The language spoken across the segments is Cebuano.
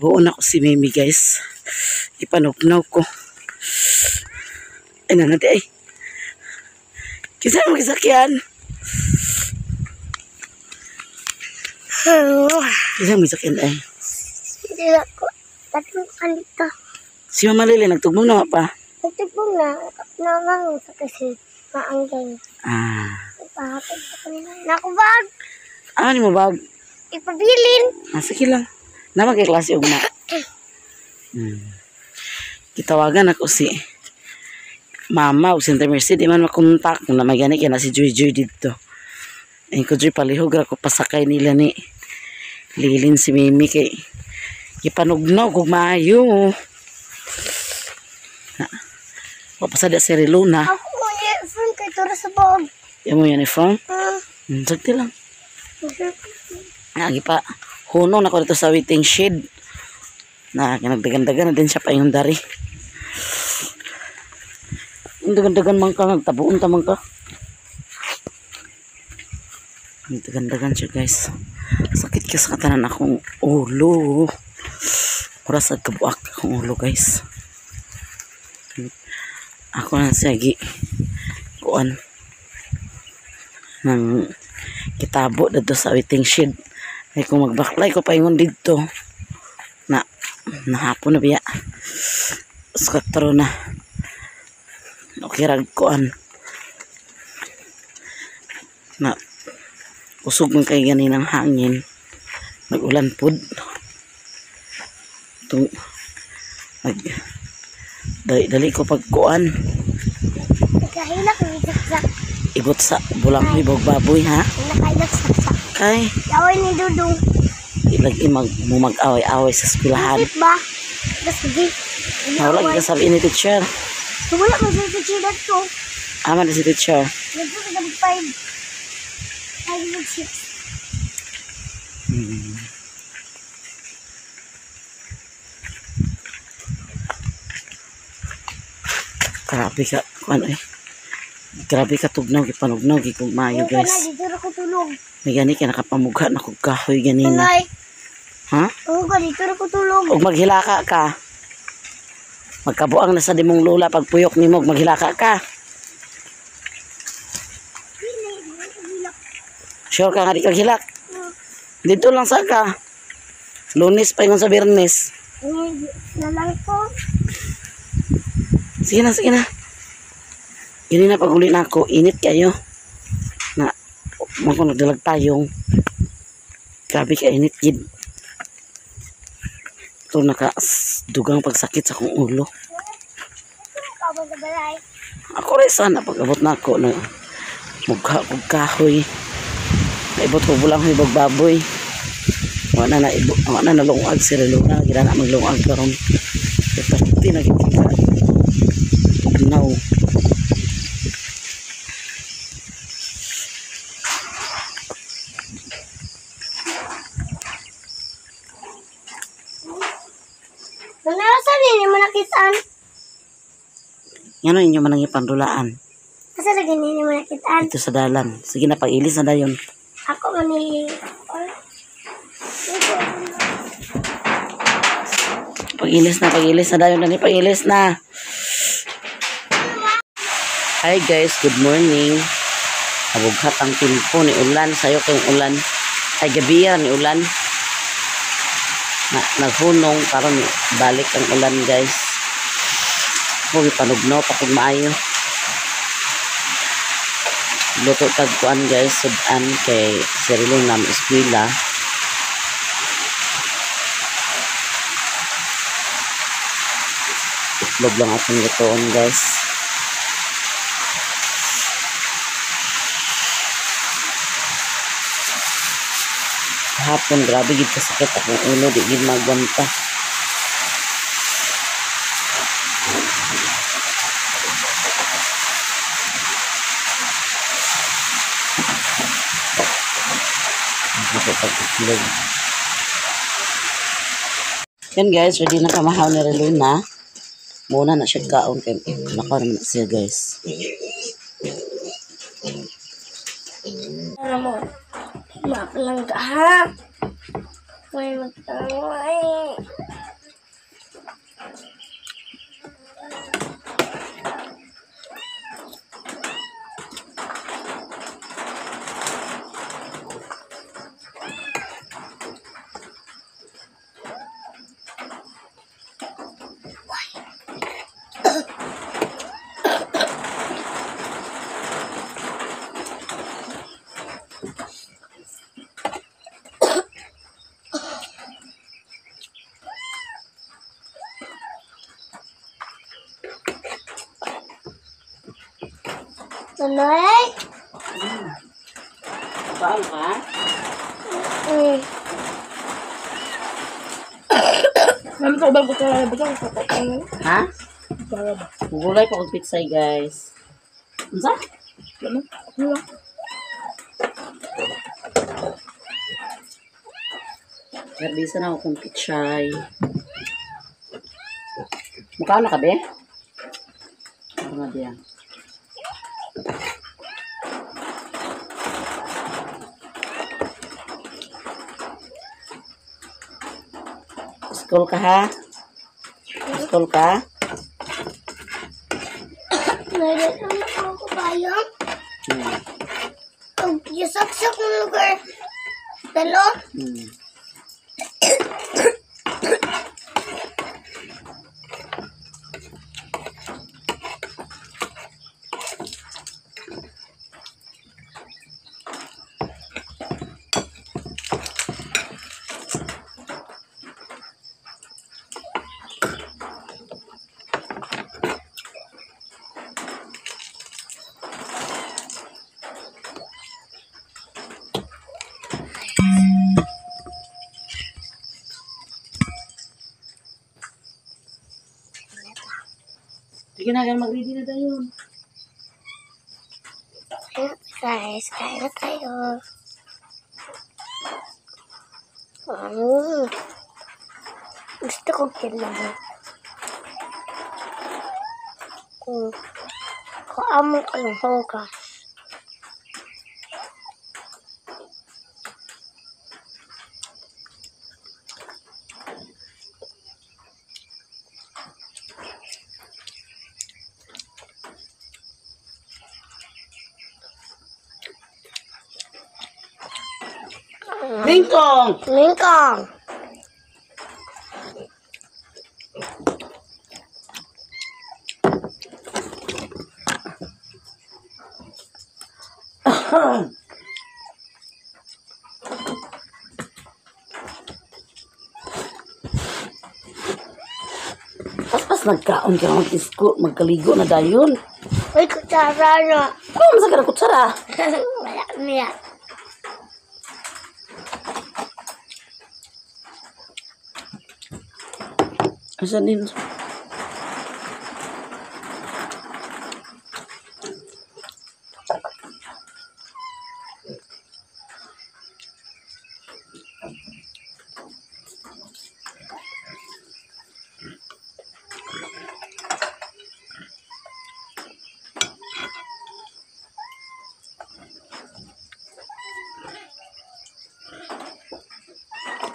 Tabuon ako si Mimi, guys. Ipanugnaw ko. Ay, nanati ay. Kisa mo gisakyan? Kisa mo gisakyan ay? Hindi ako. Tatlong kanito. Si Mama Lily, nagtugmong na pa? Nagtugmong na. Nangang sa kasi maanggay. Ah. Ipahapit sa kanila. Nakubag! Ah, ni mo bag? Ipabilin! Ah, sige lang. Naman kay klase ugma. Gitawagan ako si Mama o Santa Mercy. Di man makontak. Kung na may gani kaya na si Joy Joy dito. Ayun ko Joy, palihog ra ko pasakay nila ni Lilin si Mimi kay ipanugnaw kog maayo. Papasada si Reluna. Ako mo uniform kay turo sa bag. Yan mo uniform? Sagti lang. Agi pa. Hunong na ko dito sa waiting shed. Na nagdagan-dagan na din siya pa yung dari. Dagan-dagan man ka, nagtabuon ta man ka. Nagdagan-dagan siya, guys. Sakit ka sa katanan akong ulo. Oras at kabuak akong ulo, guys. Ako na siya gi kuan ng kitabo dito sa waiting shed. Ay kung magbaklay ko pa ingon dito na nahapon na biya. Skatro na. Okay rag kuan. Na kusog man kay ganinang hangin. Nag-ulan pud. Tung nag dali ko pagkuan. Nakahilak ni saksak. Ibot sa bulang ibog baboy ha. Nakahilak saksak. Kay Away ni Dudong. Lagi mag-away-away sa eskwelahan. Isip ba? Sige. Wala ka sabi ni teacher. Wala man sa teacher dito. Ama na si teacher. Nagpo sa 5. 5 6. Grabe ka, ano eh. Grabe ka tugnaw, gipanugnaw, gikugmayo, guys. Dito ra ko tulog. May gani ka nakapamugha na kog kahoy ganina. Nanay. Ha? Oo ka, dito ra ko tulog. Og maghilaka ka. Magkabuang na sa dimong lola pagpuyok nimo, maghilaka ka. Sure ka nga di ka hilak? Dito lang sa ka. Lunes pa ingon sa Biyernes. Nalang ko. Sige na, sige na. Gini na pag-uli na ako, init kayo. Na, mako nagdalag tayong. Grabe ka init, gid. Ito naka dugang pagsakit sa akong ulo. Ako rin sana pag-abot na ako na mugha kog kahoy. Naibot ko bulang hibog baboy. Wala na wala na nalungag si Reluna, gina na maglungag karon. Pati na gid ka. Now. Nanarasan ninyo mo nakitaan? Ngano inyo man ang ipandulaan? Asa lagi ninyo mo nakitaan? Ito sa dalan. Sige na, pag-ilis na dayon. Ako man ni... Pag-ilis na dayon. Dani, pag-ilis na. Hi guys, good morning. Nabughat ang timpo ni ulan. Sayo kayong ulan. Ay, gabi yan ni ulan. Naghunong karon balik ang ulan, guys. Ako gipanugnaw pa kung maayo. Luto tag kuan, guys, sudan kay Cirilo na eskwela. Itlog lang atong lutoon, guys. Hapon grabe gid kasakit akong ulo, di gid magwanta. Yan guys, ready na pamahaw ni Reluna. Muna na siya kaon kay nakaw naman na siya, guys. Ano mo? Mapalangga ha? May magtangay. Nanay? Paano ka? Mm. Mami ko ba ko talaga ba ko ko. Ha? Para ba? Gulay pa kong pitsay, guys. Unsa? Ano? Ano? Garbisa na ako kong pitsay. Mukha na ka, be? Ito nga diyan. School ka, ha? School ka? Meron naman ako bayang. Hmm. Ang yasaksak ng lugar. Dalo? Hmm. Sige na, mag-ready na tayo. Ayan, guys, kain na tayo. Mm. Gusto ko kailangan. Kung kaamon ka ng hugas. Lingkong! Lingkong! Paspas nagkaon ka mag-isko, magkaligo na dayon. Uy, kutsara na. Ano man sa ka na kutsara? Wala niya. Asan din?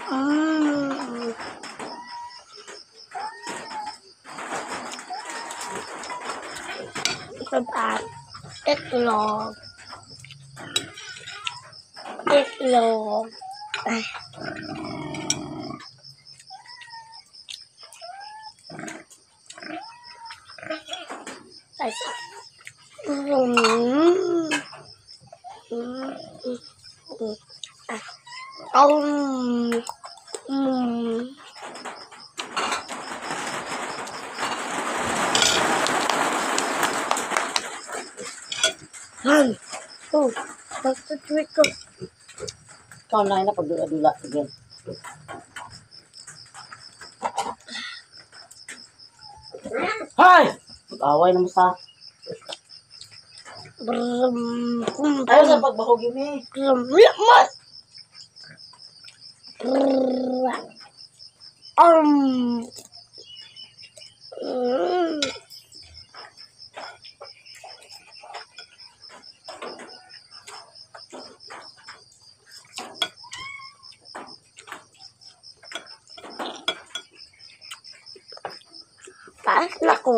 Mm. Sarap. Itlog. Itlog. Ay. Ay, mm. Mm. Mm. Ah. Um. Mm. One, two, three, go. Ikaw na na pagdula-dula. Sige. Hoy! Mag-away naman sa... Brum, brum, Ayaw sa pagbahog yun eh. brum, brum, brum. Um. Mm. Taas na ko.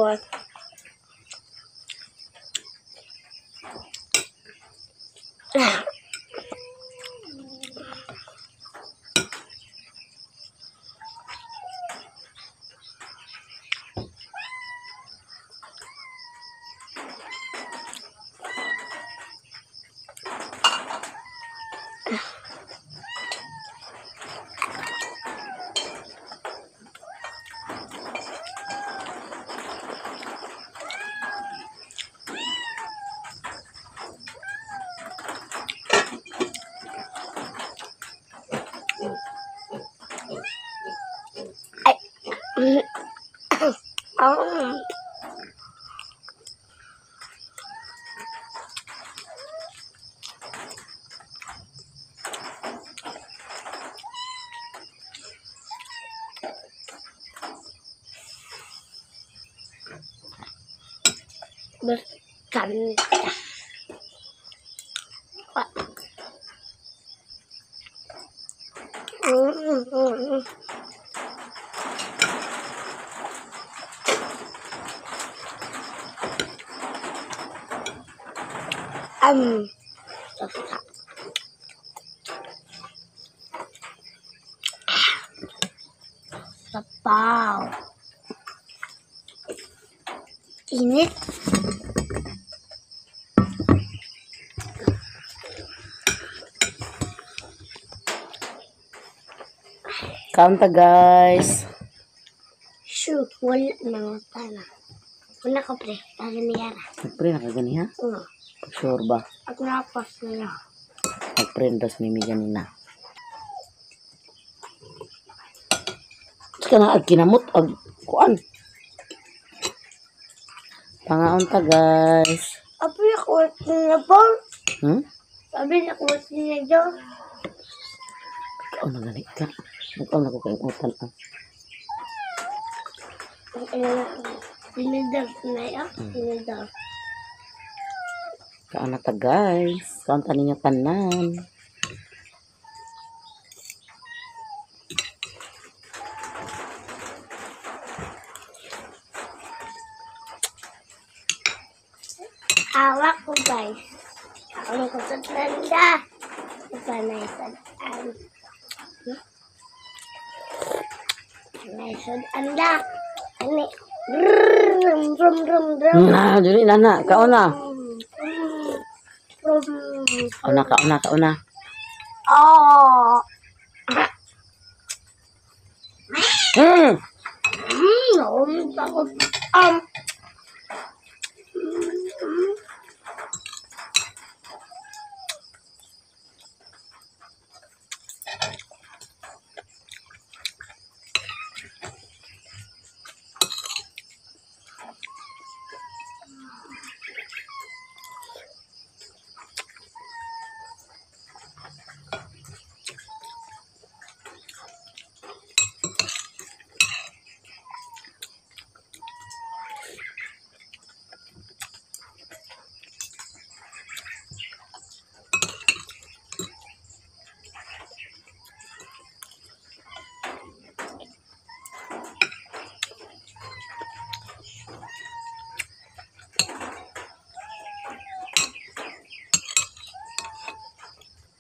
Berkanta. Sapaw. Init. Kaunta guys. Shoot, wala nang tana. Wala ko pre, taga niyara. Nagpre na ka gani ha? Oo. Sure ba? At napas na. Nagpre na das mimi ganina. Ka na ag kinamot ag kuan. Pangaon ta guys. Abi ako na po. Hmm? Sabi na ko niya do. Ikaw na gani ka. Nagkaon na ko kay utan ah. Sinidar na ya, sinidar. Kaon na ta guys. Kaon ta ninyo tanan. Hawak ko guys. Ako ko sa tanda. Panay sa an. Panay sa anda. Ani. Rum rum rum rum. Na, dili na na. Kaon na. Rum. Kaon na, kaon na, kaon na. Oh. Hmm. Takot.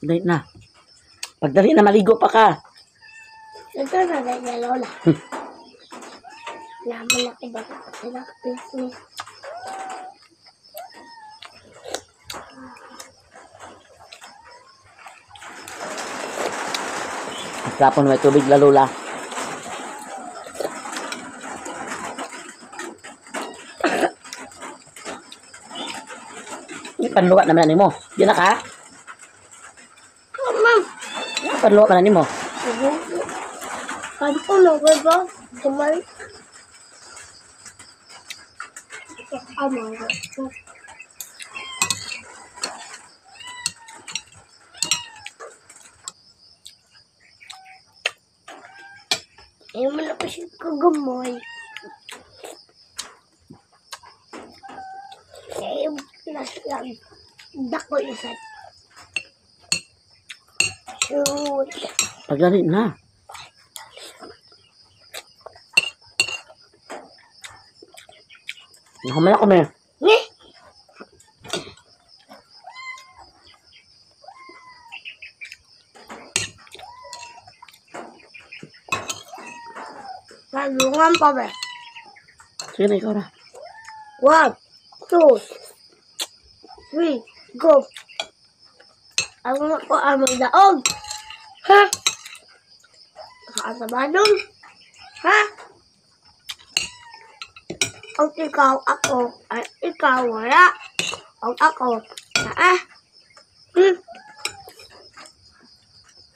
Dali na. Pagdali na, maligo pa ka. Ito na rin niya, Lola. Naman ako ba sila business? Tapon may tubig la, Lola. Panluwa naman na nimo. Di na ka? Ma'am! Panluwa man na nimo. Ano ba ba? Kumal. Ano ba? Ayaw mo na kasi kagamoy. Ayaw na siya. Dako isa. Shoot. Pagdali na. Nakamala ko may. Ni? Nalungan pa ba? Sige na, ikaw na. 1, 2, 3, go! Ako na ko ang magdaog. Ha? Nakasabadong? Ha? Ang ikaw ako at ikaw wala. Ang ako naa.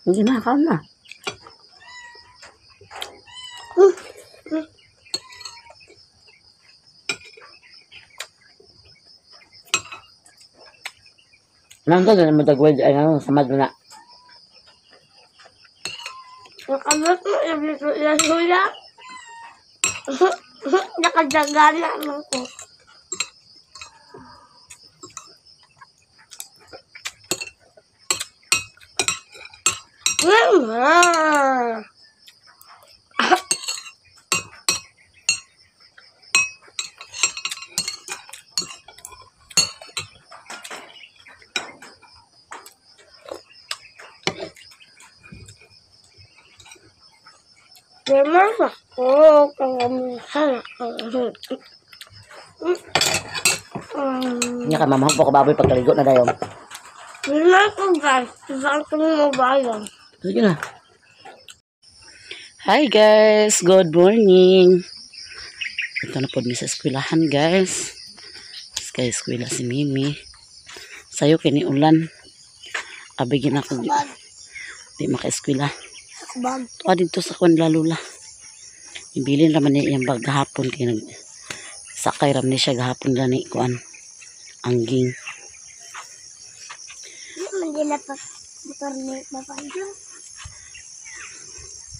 Hindi na, kaon na. Nangka na mo tagwed ay nga samad mo na. Nakamot mo yung sula. Nakadagana man ko. Memang ako kung Nya ka mamahog ko baboy pagkaligo na dayon. Memang ko guys, saan ko mobile. Sige na. Hi guys, good morning. Ito na po mi sa eskwelahan guys. Kay eskwela si Mimi. Sayo kini ulan. Abigin ako di maka-eskwela. Bag. Tuwa dito sa kwan lalula. Ibilin raman niya iyang bag gahapon kay nag sakay ram ni siya gahapon gani kuan angging. Di man dila pa motor ni Papa Jun.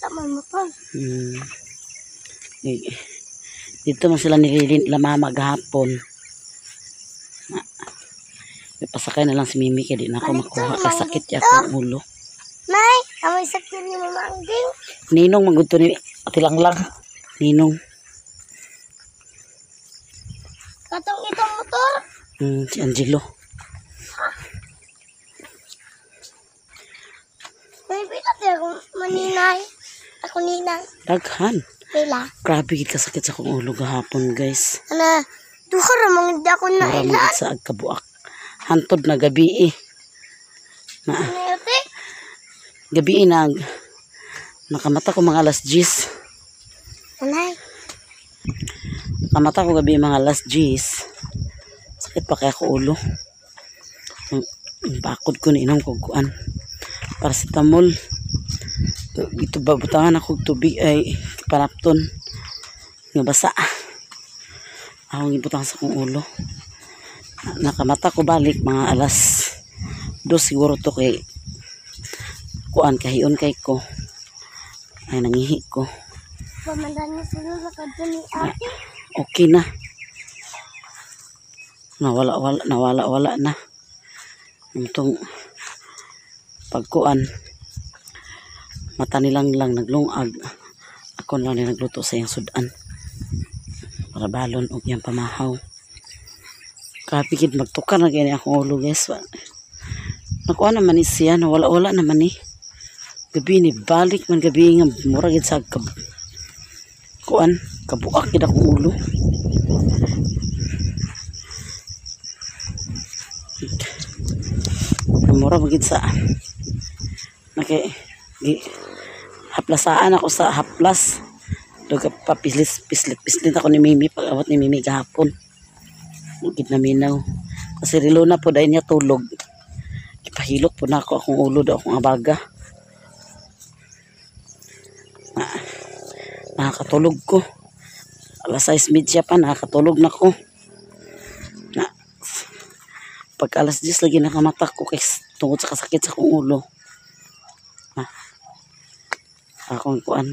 Tama motor. Dito man sila nililin la mama gahapon. Na, pasakay na lang si Mimi kay di na ako makuha kay sakit ya akong ulo. Nay, amoy sakit ni Mama Angging. Ninong man gud to ni Ate Langlang. Ninong. Katong itong motor. Si Angelo. May pila tayo akong maninay. Ako ninang. Daghan. Pila. Grabe gid kasakit sa akong ulo gahapon guys. Ana, duha ra man gid ako na Mura man ila. gid sa agkabuak. Hantod na gabi eh. Na, Ano gabi eh, nakamata ko mga alas 10. Anay. Nakamata ko gabi mga alas 10. Sakit pa kaya ko ulo. Ang bakod ko ni inom ko kuan. Paracetamol. Ito ba butangan ako tubig ay panapton. Nga basa. Akong ibutang sa akong ulo. Nakamata ko balik mga alas 2 siguro to kay kuan kahion kay ko. Ay nangihi ko. Pamandan niya sila sa kadto ni ate. Okay na. Nawala wala nawala wala na. Itong pagkuan mata nilang lang naglungag. Ako lang ni nagluto sa iyang sudan. Para balon og iyang pamahaw. Grabe gid magtukar na gani akong ulo guys. Nakuha naman ni siya, nawala wala naman ni. Gabi ni balik man gabi nga mura gid sa kuan kabuak gid akong ulo. Mura man gid sa naki gi, haplasaan ako sa haplas. Duga papislit pislit pislit ako ni Mimi pag awat ni Mimi gahapon. Gid na minaw. Kasi rilo na po dahil niya tulog. Ipahilok po na ako akong ulo daw akong abaga. Nakakatulog ko. Alas 6:30 pa nakakatulog na ko. Na, pag alas 10 lagi nakamata ko kay tungod sa kasakit sa akong ulo. Na, akong kuan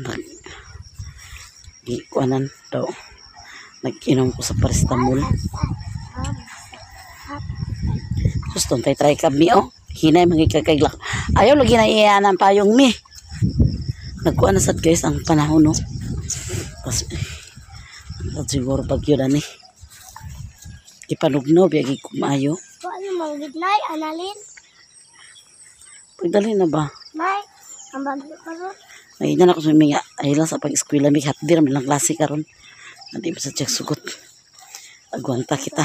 gikuanan daw. Nag-inom ko sa paracetamol. Sus, tuntay try ka mi oh. Hinay magikakaglak. Ayaw lagi na iyan ang payong mi. Nagkuan na sad guys ang panahon no. Pas, at siguro bagyo na ni. Ipanugno biyagi kumayo. Paano man gid nay analin? Pagdali na ba? Nay, ang bagyo karon. Ay na ako sa mga ay lang sa pag-eskwela mi hatdi ra man lang klase karon. Andi pa sa check sugot. Agwanta kita.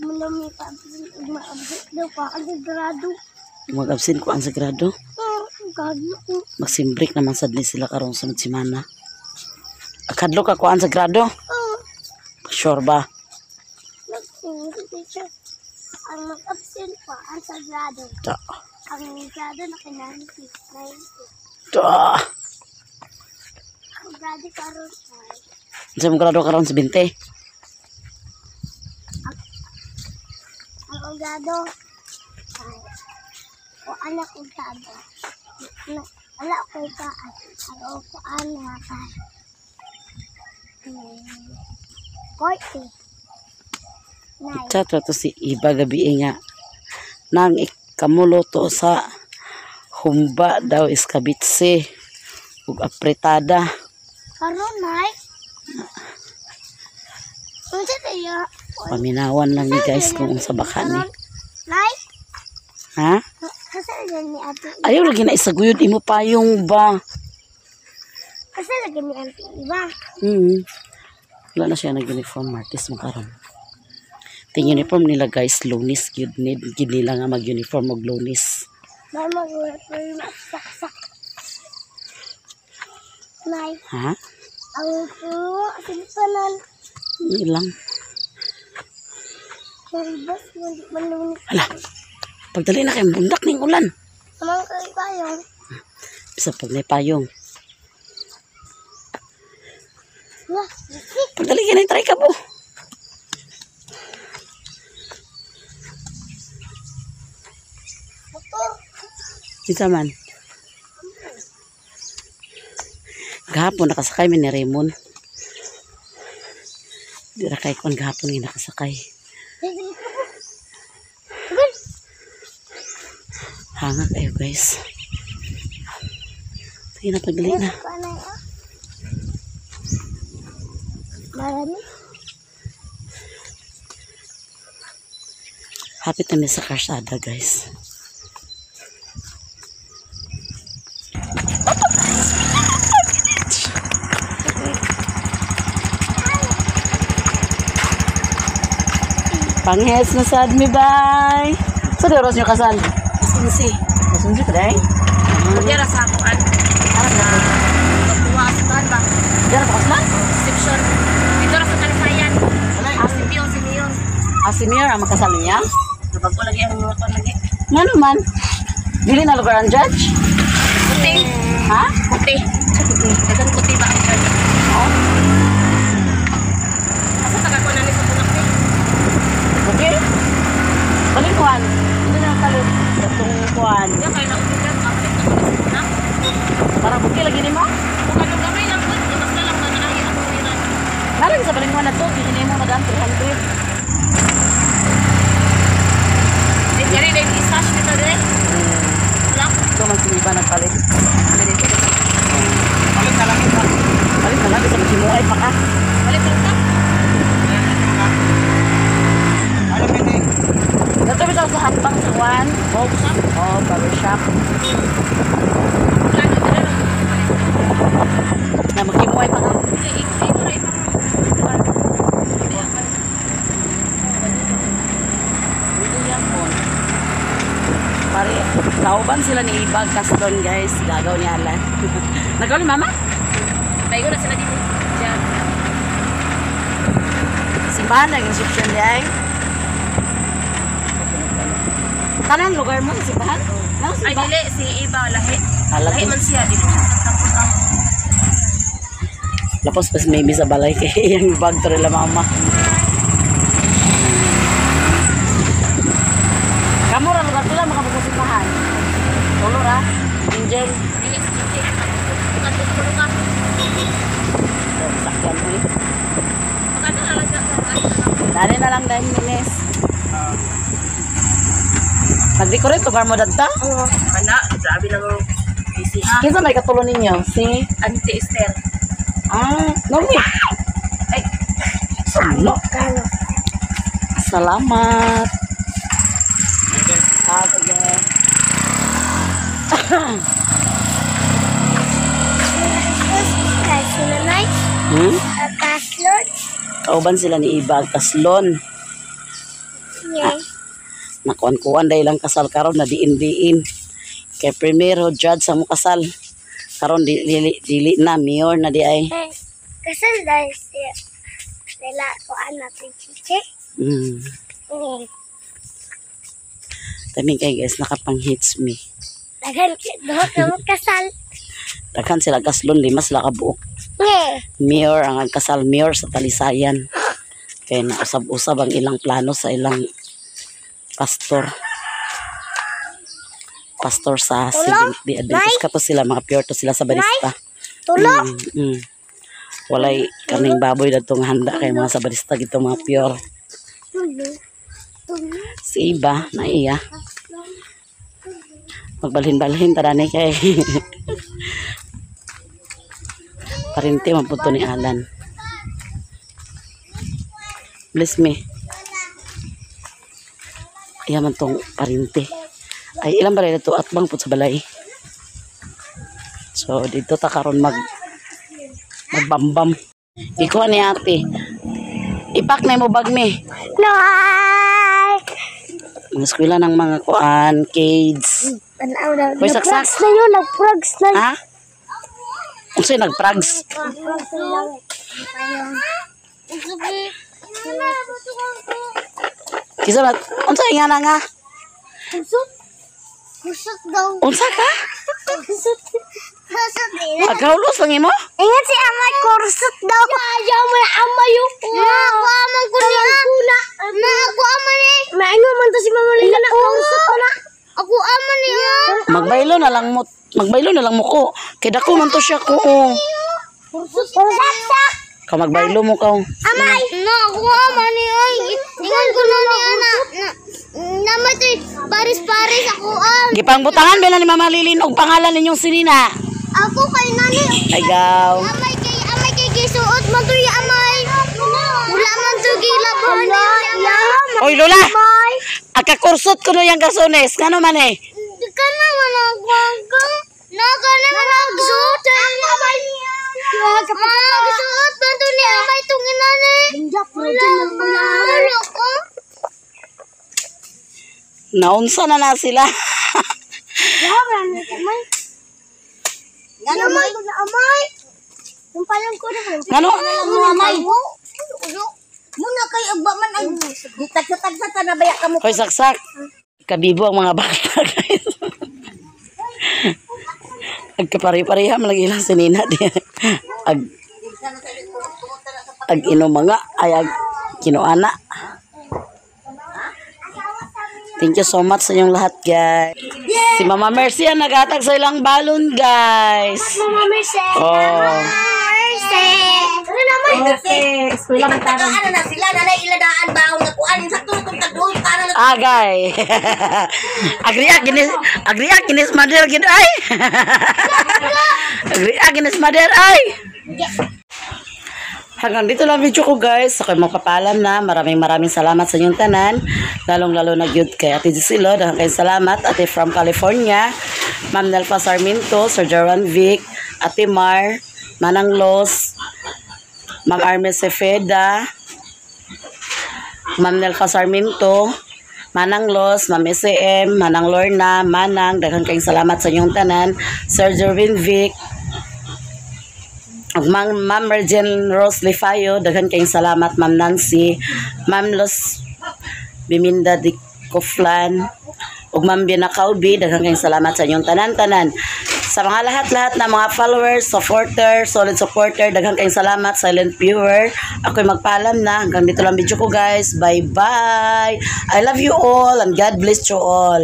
Muna mi pa maabot daw pa ang grado. Mag-absent ko ang sagrado. Grado ko. Magsimbreak naman sad ni sila karon sunod semana. Akadlo ka kuan sa grado? Oh, Sure ba? nagsingi teacher. Ang mag-absent pa ang sagrado. Ta. Ang grado na kinanti. 90. Ta. Ang grado karon ay Unsa mong grado karon sa 20? ang Grado. Ay, o anak ko grado. Na, wala ko kaan. Ang upuan nga kay 49. Chat to si Iba gabi nga. Nang ikamulo to sa humba daw iskabitse ug apretada. Karon, Nay. Unsa tayo? Paminawan lang ni guys kung unsa baka ni. Nay, Ha? kasal lagi ni Ate. Ayaw lagi na isaguyod imo payong ba? Kasal lagi ni Ate Iba. Wala na siya nag-uniform, Martes mo karon. Ting uniform nila guys, Lunes gyud ni gyud nila nga mag-uniform og Lunes. Mama, saksak. Nay, Ha? ang puno, silpanan. Hindi lang. Maribas, malunis. Hala. Pagdali na kay bundak ning ulan. Amang kay payong. Bisa pag may payong. Wah, bisik. Pagdali ka na try ka po. Motor. Kinsa man. Gahapon nakasakay mi ni Raymond. Di ra kay kon gahapon nga nakasakay. Ay, dali ka po. Tagal. Hanga kayo guys. Sige na, pagdali na. Paano ah? Marami. Hapit na mi sa karsada guys. Panghes na sad mi bay. Sa so, oras nyo kasal? Sinsi. Masunsi pa day? Dira sa ako an. Magkuha sa tan ba? Dara pa kaslan? Reception. Dito ra sa Talisayan. Ah, si Pio, si Mayor. Ah, si Mayor ang makasal niya? Bago lagi ang mga kon lagi. Nga naman. Dili na lugar ang judge? Puti. Ha? Puti. Dagan puti ba ang church? Oo. Asa taga ko na ni sa punak ni? Okay. Balik kuan. Hindi na kalit. Katong kuan. Diya kay na ubigan kapalit na ko na sa punak. Para buki lagi nimo. Kung anong gamay lang gud, basta lang na naay ako nila. Narang sa balingwan na to, kini mo madam 300. Di diri dai isash nito dire. Wala. Ito man si Iba nagpalit. Palit na lang ito. Palit na lang bisa maghimuay pa ka. Balik lang ka. Dato bitaw sa hatbang sa kuan. Box. Oh, barber shop. Plano dire lang. Na maghimuay pa ka. Dili iko ra ipang Hindi yan po. Pare, kauban sila ni Ibag Kaston guys. Gagaw ni Alan. Nagaw ni Mama? Bayo na sila dito. Diyan. Simbahan na reception di ay. Tanan lugar mo sa simbahan? Ano Ay simbahan? dili si Iba lahi. Ah, lahi. Lahi man siya dili siya tapos ang Lapos pas maybe sa balay kay iyang bag to nila mama. Kamu ra lugar pila makabugos simbahan? Tulo ra. Angel. dili sa kiti. Kadto sa ka. Sakyan ulit. Magkano na lang siya sa ano na lang. Dali na lang dahil Nines. Nag-decorate lugar mo dadta? Oo. Ana, grabe lang ang busy ha. Kinsa may katulo ninyo? Si Auntie Esther. Ah, Norway. Ay, Salo. Kano. Salamat. Ah, sige. Kasi nanay, Kaslon. Kauban sila ni Ibag Kaslon. Yeah. Nakuan-kuan dahil lang kasal karon na diin-diin. Kay primero judge sa mo kasal. Karon di, dili, dili na mayor na di ay. Eh, kasal dahil siya. Nila ko anak ni Chichi. Tami kay guys nakapang hits me. Dagan duha ka mo kasal. Daghan sila kaslon, lima sila kabuok. Nge. Mayor ang kasal mayor sa Talisayan. Kay nausab-usab ang ilang plano sa ilang Pastor. Pastor sa Seventh Day Adventist. Kato sila, mga pure to sila sa barista. Tulo. Walay kaming baboy datong handa kay mga sabarista gito, mga pure. Tulo. Tulo. Si iba, naiya. Magbalhin-balhin tara ni kay parinti man pud to ni Alan. Bless me. Iya man tong parinti. Ay, ilang balay na to, atbang pud sa balay. So dito ta karon magbambam. Ikuha ni ate. Ipak na mo bag mi. Nay! Mga eskwela ng mga kuan, kids. Tanaw na. Hoy, saksak. Nag-prags na yun. Nag-prags na. Ha? Unsay nagprags? Nag-prags na lang. Kisa ba? Unsay nga na nga? Kusot. Kusot daw. Unsa ka? Kusot. Kusot eh. Pagkaulos lang imo? Ingat si Amay, kursot daw. Ayaw mo na Amay yung. Naakuha man ko niya. Na ako aman eh. Maano man to si Mama Lila na kursot pa na. Ako aman niya. Magbaylo na lang mo, magbaylo na lang mo ko. Kay dako man to siya ko. Oh. Kursot. Saksak. Ka magbaylo mo ka. Oh. Amay. Na ako aman niya. Ingan ko na niya na. Naman to pares-pares ako am. Gipangbutangan ba na ni Mama Lilin og pangalan ninyong sinina? Ako kay nani. Ay gaw. Amay kay gisuot man to ya amay. Wala man to gilabhan niya amay. Oy Lola. Akakursot ko no yang garsones. Ngano man eh? Di ka naman nagwangka. Naka naman nagsuot. Amay. Gisuot man to ni amay tong ina ni. Wala wala ko. Naunsa na na sila. Wala na amay. Amay ko na amay. Yung palang ko na. Ngano? Amay. Muna kay ugba man ang gitagsa-tagsa ta na baya kamo. Hoy saksak. Kabibo ang mga bata, guys. Agkapare-pareha man lagi ilang sinina di. Ag inom mga ay ag kinuana. Thank you so much sa inyong lahat, guys. Si Mama Mercy ang naghatag sa ilang balon, guys. Mama Mercy. Oh. Mercy. Ano naman? Okay, eskwela man taron. Ano na sila, nanay iladaan baon nga kuan sakto na tong tagduol para na Agay. Agriak ginis, agriak ginis mother gid ay. Agriak ginis mother ay. Hanggang dito lang video ko, guys. Ako'y magpapaalam na. Maraming maraming salamat sa inyong tanan. Lalong lalo na gyud kay Ate Gisilo. Dahil kay salamat. Ate from California. Ma'am Nelfa Sarmiento. Sir Jerwan Vic. Ate Mar. Manang Los. Ma'am Arme Cefeda. Ma'am Nelfa Sarmiento. Manang Los, Ma'am SM, Manang Lorna, Manang, daghang kayong salamat sa inyong tanan. Sir Jerwin Vic, ug Ma'am Mergen Rose Lifayo, daghan kayong salamat, Ma'am Nancy, Ma'am Los Biminda Di Koflan, ug Ma'am Biana Kaubi, daghan kayong salamat sa inyong tanan-tanan. Sa mga lahat-lahat na mga followers, supporter, solid supporter, daghan kayong salamat, silent viewer. Ako'y magpaalam na. Hanggang dito lang video ko, guys. Bye-bye. I love you all and God bless you all.